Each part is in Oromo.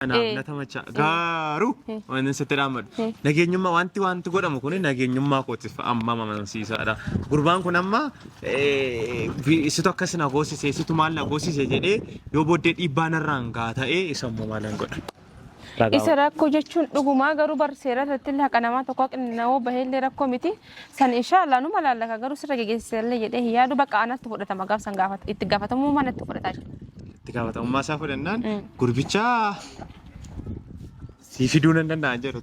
Anaaf na tamacha. Garuu wanti sitti dhaammadhu. Nageenyummaa wanti godhamu kun nageenyummaa kootiif amma amansiisaadha. Gurbaan kun amma isitu akkas na goosise isitu maal na goosise jedhee yoo booddee dhiibbaa narraan gaa ta'ee isa immoo maalan godha. Isa rakkoo jechuun dhugumaa garuu bar seera irratti illee haqa namaa tokko haqni nama bahee illee rakkoo miti. San inshaallah numa laallaka garuu sirra gegeessisa illee jedhee hin yaadu bakka anatti fudhatama gaaf san gaafata itti gaafatamummaa natti fudhataa jechuudha. Itti gaafatamummaa isaa fudhannaan gurbicha sii fiduu nan danda'an jedhu.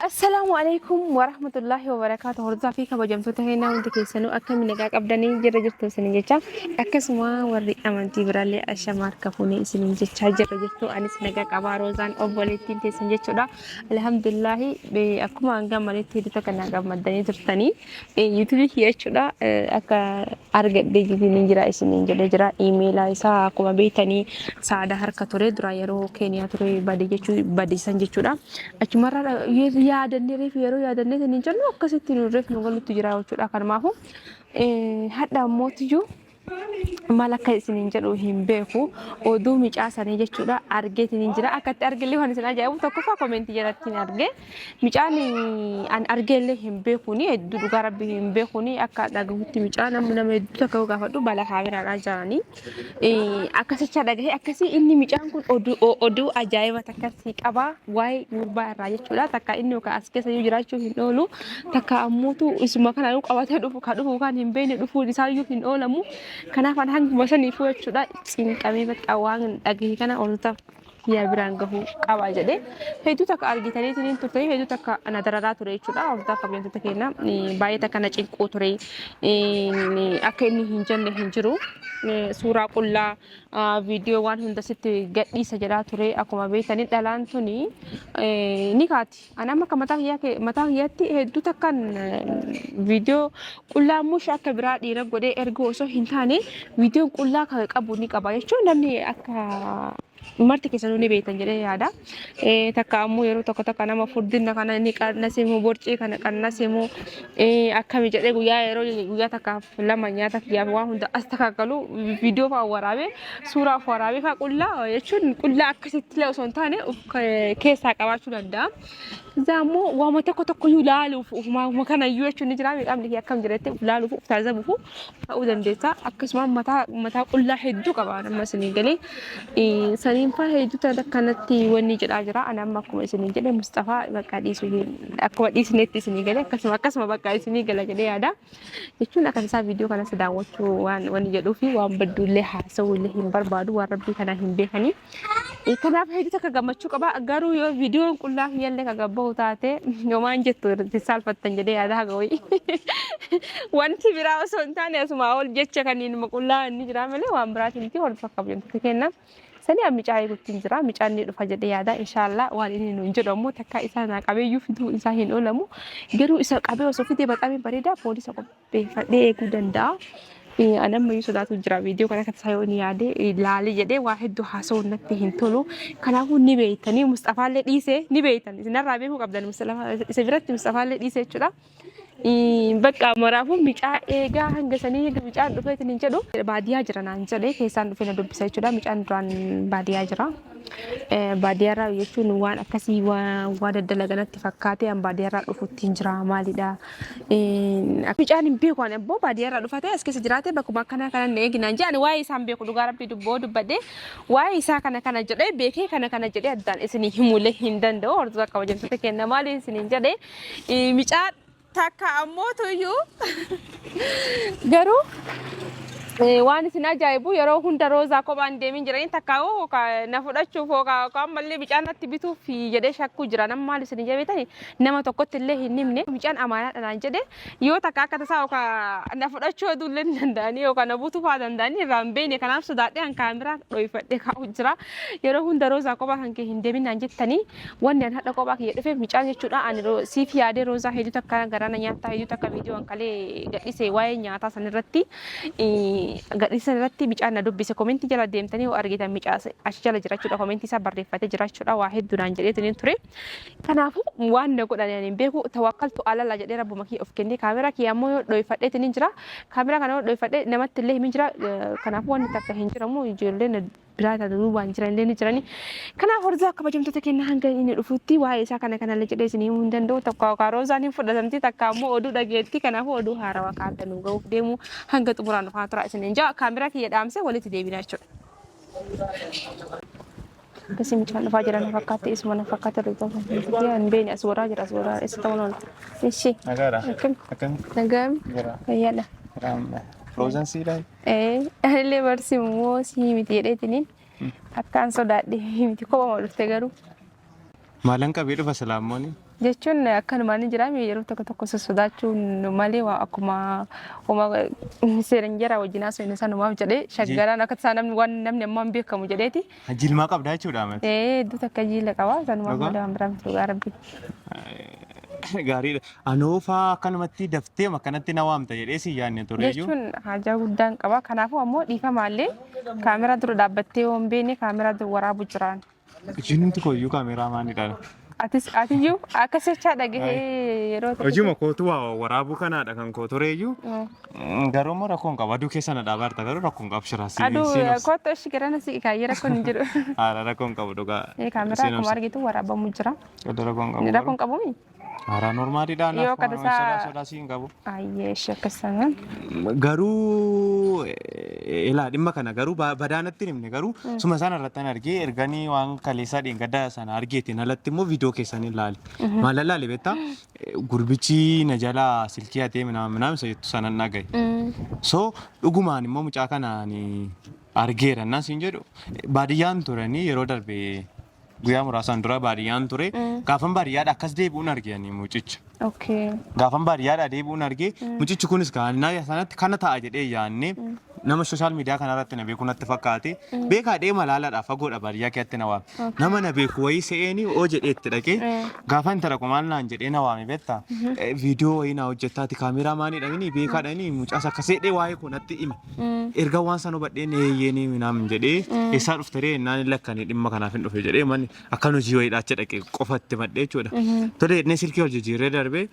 Assalaamu alaikum warahmatullaahi wabarakaatu. Hordofaa fi kabajamtoota keenyaa hundi keessanuu akkami nagaa qabdanii jirra jirtu isinin jecha. Akkasuma warri amantii biraallee ashama harka fuunee isinin jechaa jirra jirtu. Anis nagaa qabaa Roozaan obboleettiin teessan jechuudha. Alhamdulillaahi akkuma hanga maletti hedduu takka naa gammaddanii turtanii. Yuutuubii kiyya jechuudha akka argadhee jitiin jira isiniin jedhee jira. Iimeelaa isaa akkuma beektanii saada harka ture dura yeroo Keeniyaa ture bade jechuu bade san jechuudha. Achumarraa yaadannee reefu yeroo yaadannee isiniin jennu akkasitti nu reefu nu galutti jira jechuudha. Kanumaafu hadha ammootiyyuu maal akka isiniin jedhu hin beeku. Oduu micaa sanii jechuudha argeetiin jira. Akka itti argellee waan isin ajaa'ibu tokkoffaa komentii jalatti hin arge. Micaan an argeellee hin beekuuni hedduu dhugaa rabbi hin beekuuni akka dhagahutti micaa namni nama hedduu takka yoo gaafadhu bala kaameraadhaa jiranii. Akkasicha dhagahe akkasii inni micaan kun oduu ajaa'iba takka si qaba waa'ee gurbaa irraa jechuudha. Takka inni yookaan as keessa iyyuu jiraachuu hin oolu. Takka ammuutu isuma kana iyyuu qabatee dhufu ka dhufu kan hin beekne dhufuun isaayyuu hin oolamu. Kanaaf an hanguma saniifuu jechuudha cinqamee bakka waan dhagahe kana hordoftoota kiyyaa biraan gahuu qaba jedhee hedduu takka argitaniitiin turtanii hedduu takka na dararaa ture jechuudha. Hordoftoota kabajamtoota keenya baay'ee takka na cinquu ture. Akka inni hin jenne hin jiru. Suuraa qullaa viidiyoo waan hunda sitti gadhiisa jedhaa ture. Akkuma beektanii dhalaan tuni ni kaati. Ani amma akka mataa kiyyaa mataa kiyyaatti hedduu takkaan viidiyoo qullaa mush akka biraa dhiira godhee erguu osoo hin taane viidiyoon qullaa kan qabu ni qaba jechuun namni akka marti keessanuu ni beektan jedhee yaada. Takka ammoo yeroo tokko tokko nama furdina kana ni qannasimu borcii kana qannasimu akkami jedhee guyyaa yeroo guyyaa takkaaf lama nyaata kiyyaaf waan hunda as takkaakalu viidiyoo fa'aa waraabee suuraa of waraabee fa'aa qullaa jechuun qullaa akkasitti illee osoo hin taane of keessaa qabaachuu danda'a. Izaa immoo waama tokko tokko iyyuu laaluuf ofuma kana iyyuu jechuun ni jira qaamni kee akkam jedhette of laaluuf of taazabuuf ta'uu dandeessa. Akkasuma mataa mataa qullaa hedduu qaba amma isinii galee saniin fa'aa hedduu ta'an akkanatti wanni jedhaa jira. Ani amma akkuma isinii jedhe Musxafaa bakka dhiisuu akkuma dhiisnetti isinii galee akkasuma akkasuma bakka isinii gala jedhee yaada. Jechuun akka isaa viidiyoo kanas daawwachuu waan wanni jedhuu fi waan badduullee haasa'uu illee hin barbaadu waan rabbii kanaa hin beekanii. Kanaaf hedduu takka gammachuu qaba. Garuu yoo viidiyoon qullaa kiyyallee ka gabbahu taate yomaan jettu irratti saalfattan jedhee yaada haga wayii. Wanti biraa osoo hin taane asumaa ol jecha kanneen qullaa inni jira malee waan biraatiin miti hordofa kabajamtoota kenna. Sanii an micaa eeguttiin jira. Micaan ni dhufa jedhee yaada. Inshaallah waan inni nuun jedhu ammoo takkaa isaa naa qabeeyyuu fiduu isaa hin oolamu. Garuu isa qabee osoo fidee baxamee bareeda poolisa qopheeffadhee eeguu danda'a. An ammayyuu sodaatu jira. Viidiyoo kana akka tasaa yoo inni yaade laali jedhee waa hedduu haasa'uun natti hin tolu. Kanaafuu ni beektanii Musxafaallee dhiisee ni beektan. Isinarraa beekuu qabdan isa biratti Musxafaallee dhiisee jechuudha. Bakka maraafuu micaa eegaa hanga sanii hanga micaan dhufeetiin hin jedhu baadiyyaa jira naan jedhe keessaan dhufee na dubbisa jechuudha. Micaan duraan baadiyyaa jira. Baadiyyaarraa jechuun waan akkasii waan daddalaga natti fakkaate an baadiyyaarraa dhufutti hin jira maalidha. Micaan hin beeku ani abboo baadiyyaarraa dhufa ta'e as keessa jiraate bakkuma akkanaa kana na eegi naan jedhe ani waa'ee isaa hin beeku dhugaa rabbii dubboo dubbadhe waa'ee isaa kana kana jedhee beekee kana kana jedhee addaan isinii himuulee hin danda'u hordofaa kabajamtoota kenna maaliin isiniin jedhe Micaa takka ammoo tuyyuu garuu waan isin ajaa'ibu yeroo hunda roozaa kophaan deemin jiranii takka hoo na fudhachuuf hoo ammallee micaan natti bituuf jedhee shakkuu jira. Nama maal isin jabeetani nama tokkotti illee hin himne micaan amaanaadha naan jedhe yoo takka akka tasaa yookaan na fudhachuu oduu illee hin danda'anii yookaan na butuu fa'aa danda'anii irraa hin beekne kanaaf sodaadhee an kaameraa dhoyfadhee kaa'u jira. Yeroo hunda roozaa kophaa kan kee hin deemin naan jettanii Wanni an hadha kophaa kiyya dhufeef micaan jechuudha ani siif yaadee roozaa hedduu takka garaa na nyaattaa hedduu takka viidiyoo an kalee gadhise waa'ee nyaataa san irratti gadhise san irratti micaan na dubbise komentii jala deemtanii yoo argitan micaa achi jala jira jechuudha komentii isaa barreeffatee jira jechuudha waa hedduu naan jedheetiin ture. Kanaafuu waan na godhan ani hin beeku tawakkaltu alalla jedhee rabbuma kiyya of kennee kaameraa kiyya ammoo yoo dhoyfadheetiin jira kaameraa kana yoo dhoyfadhe namatti illee himin jira kanaafuu wanni takka hin jiramu ijoolleen biraa taatu duubaan jiran illee ni jirani. Kanaaf hordofaa kabajamtoota keenya hanga inni dhufutti waa'ee isaa kana kanallee jedhee isin himuu hin danda'u. Tokko karoosaan hin fudhatamti takka ammoo oduu dhageetti. Kanaafuu oduu haarawaa kaadda nu ga'uuf deemu hanga xumuraan dhufaa tura isiniin ja'a. Kaameraa kiyya dhaamsee walitti deebina jechuudha. Akkasii mucaan dhufaa jira na fakkaatti isuma na fakkaatti irra hin beekne as goraa jira as goraa isa ta'uun oola. Ishi. Nagaadha. Akkam. Akkam. Nagaan. Jira. Fayyaadha. Frozen siidhaa. Ee anillee barsiimu sii miti jedheetiniin akkaan sodaadhe miti kophama dhufte garuu. Maalan qabee dhufa silaamooni? Jechuun akkanumaan ni jira yeroo tokko tokko sossodaachuun malee waa akkuma homa seeran jara wajjin haasofne sanumaaf jedhee shaggaraan akka tasaa namni waan namni ammaa hin beekamu jedheeti. Jilmaa qabdaa jechuudha amati. Ee hedduu takka jiila qaba sanumaaf Dhugaa? malee waan biraa miti dhugaa rabbi. Gaariidha. Anoofaa akkanumatti daftee akkanatti na waamta jedhee si yaadne tureyyuu. Jechuun haajaa guddaan qaba kanaafuu ammoo dhiifamaallee kaameraa dura dhaabbattee yoo hin beekne kaameraa dura waraabu jiraan. Ijoolleen koyyuu kaameraa maanidha? Atis atiyyuu akkas jechaa dhagahee yeroo tokko. Hojii kootu waa waraabuu kanaadha kan koo tureyyuu. Garuu immoo rakkoon qaba. Aduu keessa na dhaabaarta garuu rakkoon qabu shira. Aduu kootu ishii garana si kaayyee rakkoon hin jiru. Haala rakkoon qabu dhugaa. Kaameraa akkuma argitu waraabamu jira. Rakkoon qabu. Rakkoon qabumi? Haaraa normaaliidha. Yoo akka tasaa- Sodaa siin qabu. Ayyee ishee akkas taanaan. Garuu ilaa dhimma kana garuu badaanatti hin himne garuu suma sana irratti an argee erganii waan kaleessaa dheengaddaa sana argeetiin alatti immoo viidiyoo keessan ilaale. Maal ilaale beektaa? Gurbichi na jalaa silkii hatee minaamin minaamin isa jettu sanan dhagaye. So dhugumaan immoo mucaa kanaan argeera naan siin jedhu baadiyyaan turanii yeroo darbe guyyaa muraasaan dura baadiyyaan ture gaafan baadiyyaadha akkas deebi'uun arge ani mucicha. Okay. Gaafan baadiyyaadhaa deebi'uun arge mucichi kunis kaannaa sanatti kana ta'a jedhee yaadne nama social media kanarratti na beeku natti fakkaate beekaa deema laalaadha fagoodha baadiyyaa keessatti na waame. Nama na beeku wayii se'eeni oo jedhee itti dhaqee gaafa intala qomaal naan jedhee na waame beektaa viidiyoo wayii naa hojjettaati kaameeraa maaniidha mini beekaadha inni mucaas akkas jedhee waa'ee koo natti hime. Erga waan sana hubadheen eeyyeenii minaamin jedhee eessaa dhufte ree naan lakkanii dhimma kanaaf hin dhufe jedhee manni akkan hojii wayii dhaacha dhaqee qofatti madhee jechuudha. Tole inni silkii wal jijjiirree darbee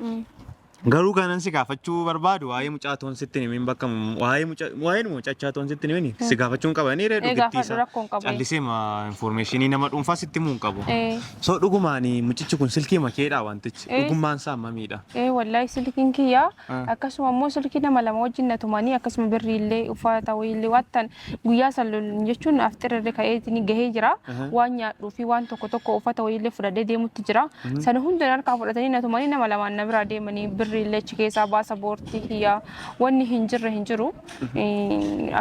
garuu kanan si gaafachuu barbaadu waa'ee mucaa toon sitti himin bakka waa'ee mucaa waa'ee mucachaa toon sitti himin si gaafachuun qabanii ree Ee, dhugettii gaafadhu, isaa rakkoon qabu. callisee ma informeeshinii nama dhuunfaa sitti himuu hin qabu. Ee. So dhugumaan mucichi kun silkii makeedha wantichi Ee. dhugummaan isaa hammamiidha. Ee wallahi silkiin kiyya Ah. akkasuma immoo silkii nama lama wajjin na tumanii akkasuma birrii illee uffata wayii illee waattan guyyaa san jechuun afxira irra ka'eetiin gahee jira waan nyaadhuu fi waan tokko tokko uffata wayii illee fudhadhee deemutti jira sana hunda harkaa fudhatanii na tumanii nama lamaan na biraa deemanii birrii illee achi keessaa baasa boortii kiyya wanni hin jirre hin jiru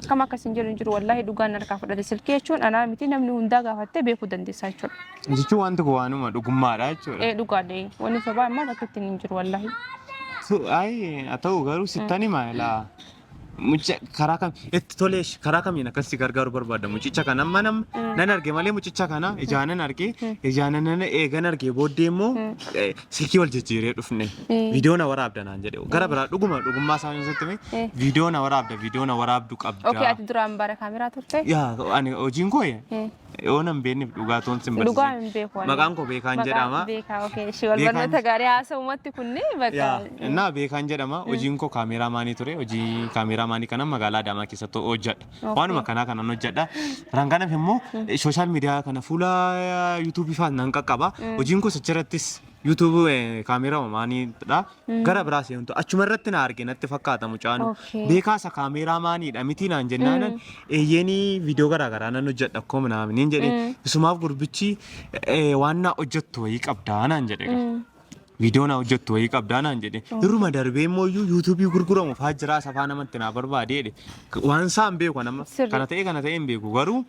akkam akkas hin jiru hin jiru wallaahi dhugaan harkaa fudhate silkii jechuun anaa miti namni hundaa gaafattee beekuu dandeessaa jechuudha. Jechuun wanti kun waanuma dhugummaadha jechuudha. Ee dhugaadha wanni sobaa immoo bakka ittiin hin jiru wallaahi. Ayi haa ta'u garuu sittan hima ilaa mucicha karaa kam itti tolee karaa kamiin akkas si gargaaru barbaada mucicha kana amma nam nan arge malee mucicha kana ijaanan arge ijaanan nan eegan arge booddee immoo silkii wal jijjiiree dhufne viidiyoo na waraabda naan jedhe gara biraa dhuguma dhugummaa isaa yoo sitti hime viidiyoo na waraabda viidiyoo na waraabdu qabda. Okay ati duraan bara kaameraa turte? Yaa ani hojiin koo yoo nan beekneef dhugaa toon sin Dhugaa barsiise. hin beeku ani. Maqaan koo Beekaan Maqaa jedhama. Beekaa okay. Ishii wal Beekaan- barnoota gaarii haasa'umatti kunni bakka. Yaa innaa Beekaan jedhama. Hojiin koo kaameeraa maanii ture. Hojii kaameeraa maanii kana magaalaa Adaamaa keessatti hojjedha. Waanuma kanaa kanan hojjedha. Kan kanaaf immoo sooshaal miidiyaa kana fuula yuutuubii fa'aa nan qaqqaba. Hojiin koo achirrattis yuutuubii kaameeraa maaniidha. Gara biraa seentu achuma irratti na arge natti fakkaata mucaan. Beekaa isa kaameeraa maaniidha miti naan jennaanan eeyyeenii viidiyoo garaa garaa nan hojjedha akkoo minaamin jedhe. Isumaaf gurbichi waan naa hojjettu wayii qabdaa naan jedhe. Viidiyoo naa hojjettu wayii qabdaa naan jedhe. Irruma darbee immoo iyyuu yuutuubii gurguramu fa'aa jira safaa namatti naa barbaade jedhe. Waan isaa hin beeku nama. Kana ta'ee kana ta'ee hin beeku garuu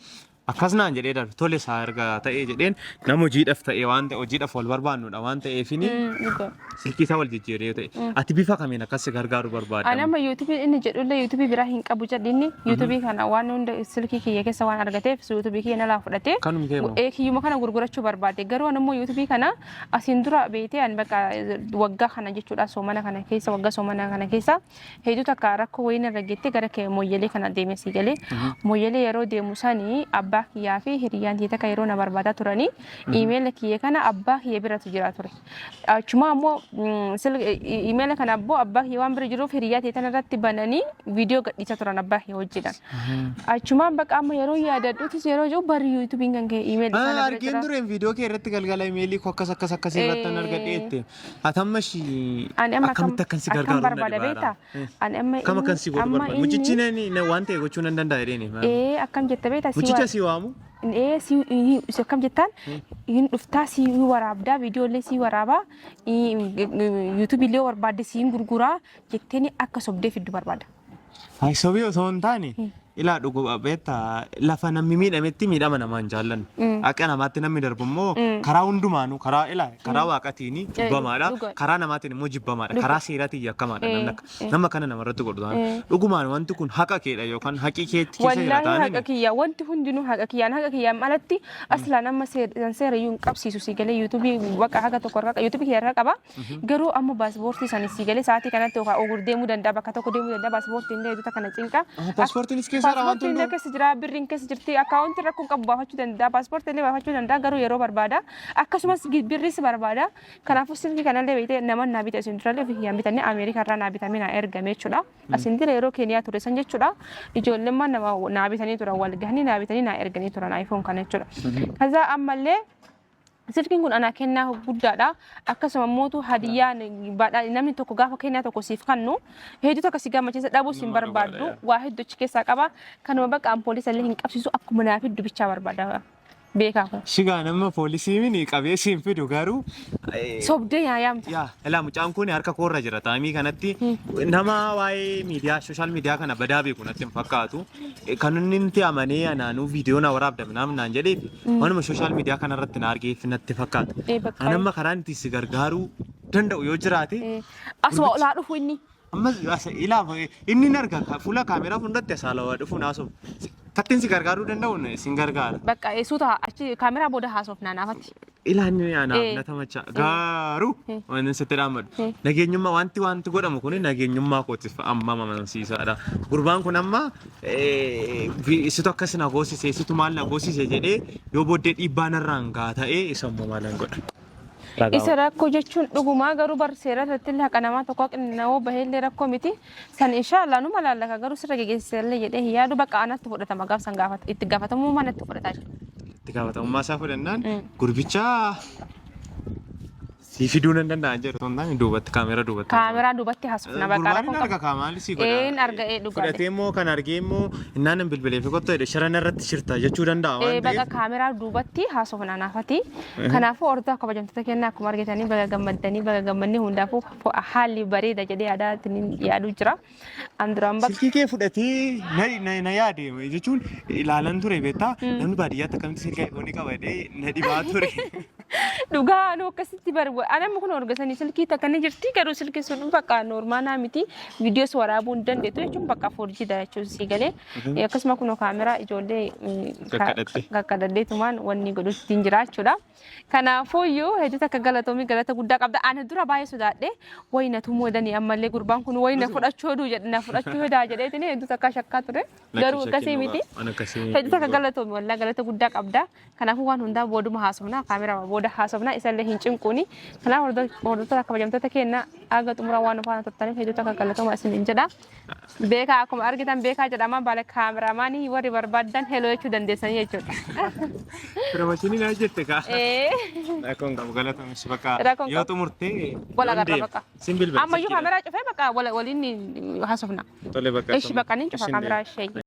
akkas naan jedhee darbe tole isaa erga ta'ee jedheen nama hojiidhaaf ta'e waan ta'e hojiidhaaf wal barbaannudha waan ta'eefini Dhugaa. silkii isaa wal jijjiiree yoo ta'e ati bifa kamiin akkas si gargaaru barbaadda? Ani amma yuutuubii inni jedhullee yuutuubii biraa hin qabu jedhe inni yuutuubii kana waan hunda silkii kiyya keessa waan argateef yuutuubii kiyya nalaa fudhatee Kanuma kee moo? ee kiyyuma kana gurgurachuu barbaade garuu ani immoo yuutuubii kana asiin dura beetee ani bakka waggaa kana jechuudha soomana kana keessa waggaa soomana kana keessa Hedduu takka rakkoo wayii narra geettee gara kee mooyyalee kana deeme sii galee. Mooyyalee yeroo deemu sani abbaa abbaa kiyyaa fi hiriyyaan tiyya takka yeroo na barbaadaa turanii iimeela kiyya kana abbaa kiyya biratu jira ture. Achumaa ammoo iimeela kana abboo abbaa kiyya waan bira jiruuf hiriyyaa tiyya tana irratti bananii viidiyoo gadhiisaa turan abbaa kiyya wajjidhaan. Achumaan bakka amma yeroo yaadadhutis yeroo jiru bari yuutuubiin kan ka'e iimeelli isaa na bira Argeen jira. tureen viidiyoo kee irratti galgala imeelii koo akkas akkas akkas irratti an argadhe jette. Ati amma ishii Ani amma akkamitti akkan si akkam gargaaru na barbaada dhibaadha. beektaa? Ani amma Akkam akkan si godhu amma barbaada. inni Mucichi waan ta'e gochuu nan danda'a jedheeni. ee akkam jette beektaa si Mucicha si waamu. Ee si si akkam jettaan hin dhuftaa si waraabdaa viidiyoo illee si waraabaa yuutuubii illee barbaadde si hin gurguraa jetteeni akka sobdee fiddu barbaada. Ay sobii osoo hin taane ilaa dhuguma beektaa lafa namni miidhametti miidhama namaa hin jaallannu. Akka namaatti namni darbu immoo karaa hundumaanuu karaa ilaa karaa waaqatiin cubbamaadha. Dhuga. Karaa namaatiin immoo jibbamaadha. Karaa seeraatiin yakkamaadha namni akka nama kana namarratti godhu taana. Dhugumaan wanti kun haqa keedha yookaan haqii keetti keessa jira Wallaahi haqa taanaan. kiyya wanti hundinuu haqa kiyyaan haqa kiyyaan alatti aslaan amma seera iyyuu hin qabsiisu si galee yuutuubii baqa haga tokko harka yuutuubii kiyya harka qaba. Garuu amma baaspoortii sani sii galee sa'aatii kanatti yookaan ogur deemuu danda'a bakka tokko deemuu danda'a baaspoortiin illee hojjeta kana cinqa. Paaspoortiinis keessa jira wanti Paaspoortiin illee hunduu. keessa jira birriin keessa jirti akkaawuntiin rakkoon qabu baafachuu danda'a paaspoortii illee baafachuu danda'a garuu yeroo barbaada akkasumas birriis barbaada kanaafuu silkii kanallee beektee nama naa bite isin durallee ofii kiyyaan bitannee Ameerikaa irraa naa bitamee naa ergame jechuudha. Asin dura yeroo Keeniyaa ture san jechuudha ijoolleen nama naa bitanii turan wal gahanii naa bitanii naa erganii turan iPhone kana jechuudha. Kazaa ammallee Silkiin kun anaa kennaa guddaadha. Akkasuma mootu hadiyyaa namni tokko gaafa kennaa tokko siif kennu hedduu tokko si gammachiisa dhabuus hin Nama dhugaadha, barbaaddu. yaa. Waa hedduu achi keessaa qaba. Kanuma bakka an poolisa illee hin qabsiisu akkuma naa fiddu bichaa barbaada. Beekaa kun. Shigaa nama poolisii mini qabee siin fidu garuu Sobdee yaa yaamta. Yaa ilaa mucaan kun harka koorra jira taamii kanatti nama waa'ee miidiyaa sooshaal miidiyaa kana badaa beeku natti hin fakkaatu. Kan inni nuti amanee anaanuu viidiyoo na waraabda minaamin naan jedheef waanuma sooshaal miidiyaa kana irratti na argeef natti fakkaata. Ee, bakka- Kan amma karaan itti si gargaaruu danda'u yoo jiraate Asuma olaa dhufu inni. Ammas ilaa inni hin arga fuula kaameeraa fuulduratti asaalawaa dhufuun haasa'u. Kattiin si gargaaruu danda'u sin gargaara. Bakka suuta achi kaameraa booda haasofnaa naafatti. Ilaa inni anaaf Eh. na tamacha. Garuu waan sitti dhaammadhu. Eh. Nageenyummaa wanti wanti godhamu kun nageenyummaa kootiif amma amansiisaadha. Gurbaan kun amma situ akkas na goosise situ maal na goosise jedhee yoo booddee dhiibbaa narraan gaa ta'ee isa immoo maalan godha. Isa rakkoo jechuun dhugumaa garuu bar seera irratti illee haqa namaa tokko haqni nama bahee illee rakkoo miti. San inshaallah numa laallaka garuu sirra gegeessisa illee jedhee hin yaadu bakka anatti fudhatama gaaf san gaafata itti gaafatamummaa natti fudhata jechuudha. Itti gaafatamummaa isaa fudhannaan gurbicha sii fiduu nan danda'an jedhu osoo hin taane duubatti kaameera duubatti. Kaameraa duubatti haasofna bakka Gurbaan rakkoon hin arga qabu. kaa maali sii godha. Een arga ee dhugaadha. Fudhatee immoo kan argee immoo innaan hin bilbilee fi kottu jedhe shira narratti shirta jechuu danda'a Ee waan baqa ta'eef. kaameraa duubatti haasofna naafati. Kanaafuu hordofaa kabajamtoota kennaa akkuma argitanii baga gammaddanii baga gammannee hundaafuu haalli bareeda jedhee yaadaa yaaduu jira. An duraan bakka Silkii kee fudhatee na, na, na yaade jechuun ilaalan ture beektaa namni baadiyyaatti akkamitti silkii iPhone qaba jedhee na dhibaa ture. Dhugaa anuu akkasitti bar anamma kun orgasanii silkii takka ni jirti garuu silkii sun bakka noormaanaa miti viidiyoos waraabuu hin dandeettu jechuun bakka 4G dha jechuun sii galee akkasuma kunoo kaameraa ijoollee Kakkadhatte. kakkadhadheetumaan wanni godhutti hin jira jechuudha. Kanaafuuyyuu hedduu takka galatoomii galata guddaa qabda. Ani dura baay'ee sodaadhe wayi na tumuu hedanii ammallee gurbaan kun wayi na fudhachuu heduu jedhe na fudhachuu hedaa jedheetiin hedduu takka shakkaa ture. Garuu akkasii miti. Hedduu takka galatoomi wallaa galata guddaa qabda. Kanaafuu waan hundaa booduma haasofna kaameraa booda haasofna isallee hin cinquuni. Kanaaf hordoftoota kabajamtoota keenya aga xumuraa waan nu faana turtaniif hedduu takka galatooma isiniin jedha. Beekaa akkuma argitan beekaa jedhama baala kaameraamaanii warri barbaaddan heloo jechuu dandeessanii jechuudha. Piromoshinii naa jette kaa. Ee. Rakkoon qabu galatoomsi bakka Rakkoon yoo qabu. xumurtee Wal yoon agarra deema. bakka. Sin bilbila. Ammayyuu kaameraa cufee bakka waliin haasofna. Tole bakka. Ishi bakka nin cufa kaameraa ishee.